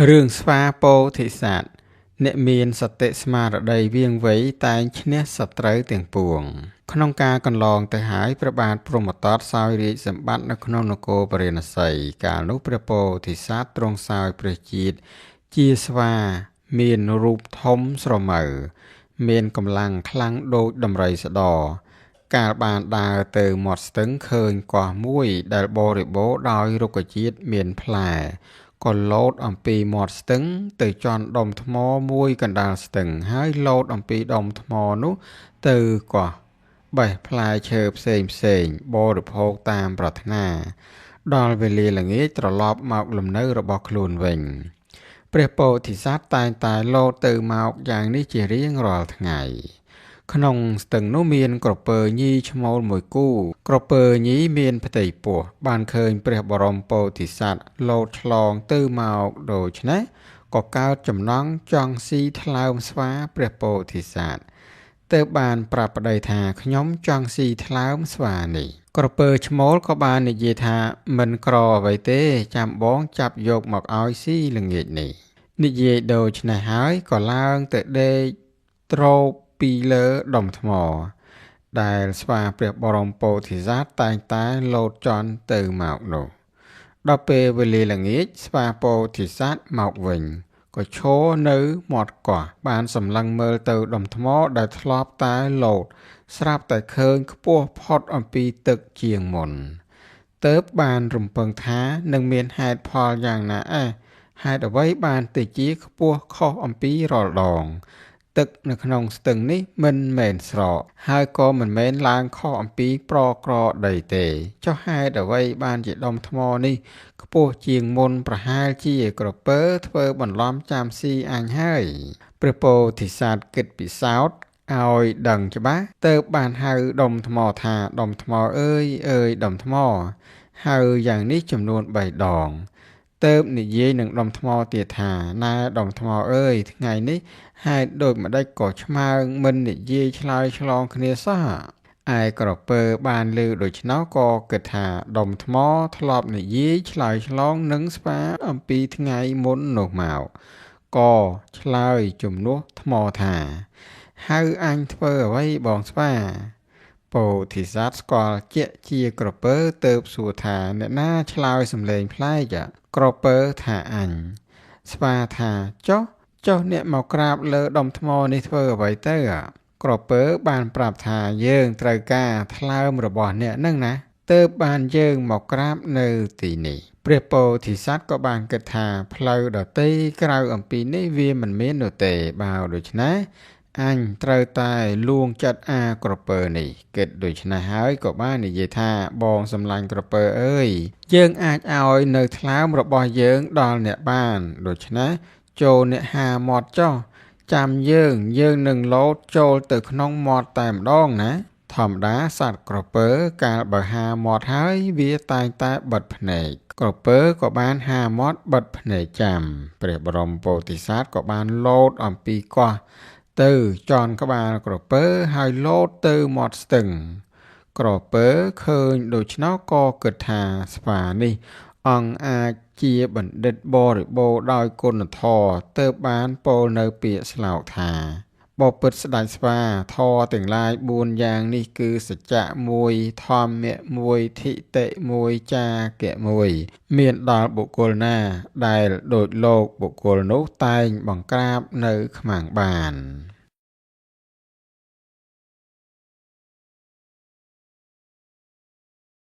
រឿងស្វាពោធិសត្វអ្នកមានសតិស្មារតីវាងវៃតែងឈ្នះសត្រូវទាំងពួង ក្នុងការកន្លងទៅហើយព្រះបាទព្រហ្មទត្តសោយរាជសម្បត្តិនៅក្នុងនគរពារាណសីកាលនោះព្រះពោធិសត្វទ្រង់សោយព្រះជាតិជាស្វាមានរូបធំស្រមៅមានកម្លាំងខ្លាំងដូចដំរីស្ដរកាលបានដើរទៅមាត់ស្ទឹងឃើញកោះមួយដែលបរិបូរណ៍ដោយរុក្ខជាតិមានផ្លែក៏លោតអំពីមាត់ស្ទឹងទៅជន់ដុំថ្មមួយកណ្ដាលស្ទឹងហើយលោតអំពីដុំថ្មនោះទៅកោះបេះផ្លែឈើផ្សេងផ្សេងបរិភោគតាមប្រាថ្នាដល់វេលាល្ងាចត្រឡប់មកលំនៅរបស់ខ្លួនវិញព្រះពោធិសត្វតែងតែលោតទៅមកយ៉ាងនេះជារៀងរាល់ថ្ងៃក្នុងស្ទឹងនោះមានក្រពើញីឈ្មោលមួយគូក្រពើញីមានផ្ទៃពោះបានឃើញព្រះបរមពោធិសត្វលោតឆ្លងទៅមកដូច្នេះក៏កើតចំណងចង់ស៊ីថ្លើមស្វាព្រះពោធិសត្វទើបបានប្រាប់ប្តីថាខ្ញុំចង់ស៊ីថ្លើមស្វានេះក្រពើឈ្មោលក៏បាននិយាយថាមិនក្រអ្វីទេចាំបងចាប់យកមកឲ្យស៊ីល្ងាចនេះនិយាយដូច្នេះហើយក៏ឡើងទៅដេកទ្រោបពីលើដុំថ្មដែលស្វាព្រះបរមពោធិសត្វតែងតែលោតជន់ទៅមកនោះដល់ពេលវេលាល្ងាចស្វាពោធិសត្វមកវិញក៏ឈរនៅមាត់កោះបានសម្លឹងមើលទៅដុំថ្មដែលធ្លាប់តែលោតស្រាប់តែឃើញខ្ពស់ផុតអំពីទឹកជាងមុនទើបបានរំពឹងថានឹងមានហេតុផលយ៉ាងណាអេះហេតុអ្វីបានទៅជាខ្ពស់ខុសអំពីរាល់ដងទឹកនៅក្នុងស្ទឹងនេះមិនមែនស្រកហើយក៏មិនមែនឡើងខុសអំពីប្រក្រដីទេចុះហេតុអ្វីបានជាដុំថ្មនេះខ្ពស់ជាងមុនប្រហែលជាក្រពើធ្វើបន្លំចាំស៊ីអញហើយព្រះពោធិសត្វគិតពិសោធន៍ឲ្យដឹងច្បាស់ទើបបានហៅដុំថ្មថាដុំថ្មអើយអើយដុំថ្មហៅយ៉ាងនេះចំនួន3ដងទើបនិយាយនឹងដុំថ្មទៀតថាណែដុំថ្មអើយថ្ងៃនេះហេតុដូចម្ដេចក៏ឆ្មើងមិននិយាយឆ្លើយឆ្លងគ្នាសោះឯក្រពើបានឮដូច្នោះក៏គិតថាដុំថ្មធ្លាប់និយាយឆ្លើយឆ្លងនឹងស្វាអំពីថ្ងៃមុននោះមកក៏ឆ្លើយជំនួសថ្មថាហៅអញធ្វើអ្វីបងស្វាពោធិសត្វស្គាល់ជាក់ជាក្រពើទើបសួរថាអ្នកណាឆ្លើយសំឡេងប្លែកក្រពើថាអញស្វាថាចុះចុះអ្នកមកក្រាបលើដុំថ្មនេះធ្វើអ្វីទៅក្រពើបានប្រាប់ថាយើងត្រូវការថ្លើមរបស់អ្នកនឹងណាទើបបានយើងមកក្រាបនៅទីនេះព្រះពោធិសត្វក៏បានគិតថាផ្លូវដទៃក្រៅអំពីនេះវាមិនមាននោះទេបើដូច្នេះអញត្រូវតែលួងចិត្តអាក្រពើនេះគិតដូច្នេះហើយក៏បាននិយាយថាបងសម្លាញ់ក្រពើអើយយើងអាចឲ្យនៅថ្លើមរបស់យើងដល់អ្នកបានដូច្នេះចូលអ្នកហាមាត់ចុះចាំយើងយើងនឹងលោតចូលទៅក្នុងមាត់តែម្ដងណាធម្មតាសត្វក្រពើកាលបើហាមាត់ហើយវាតែងតែបិទភ្នែកក្រពើក៏បានហាមាត់បិទភ្នែកចាំព្រះបរមពោធិសត្វក៏បានលោតអំពីកោះទៅចន់ក្បាលក្រពើហើយលោតទៅមាត់ស្ទឹងក្រពើឃើញដូច្នោះក៏គិតថាស្វានេះអង្គអាចជាបណ្ឌិតបរិបូរណ៍ដោយគុណធម៌ទើបបានពោលនៅពាក្យស្លោកថាបពិតស្ដេចស្វាធម៌ទាំងឡាយ4យ៉ាងនេះគឺសច្ចៈ1ធម្មៈ1ធិតិ1ចាគៈ1មានដល់បុគ្គលណាដែលដូចលោកបុគ្គលនោះតែងបង្ក្រាបនៅខ្មាំងបាន។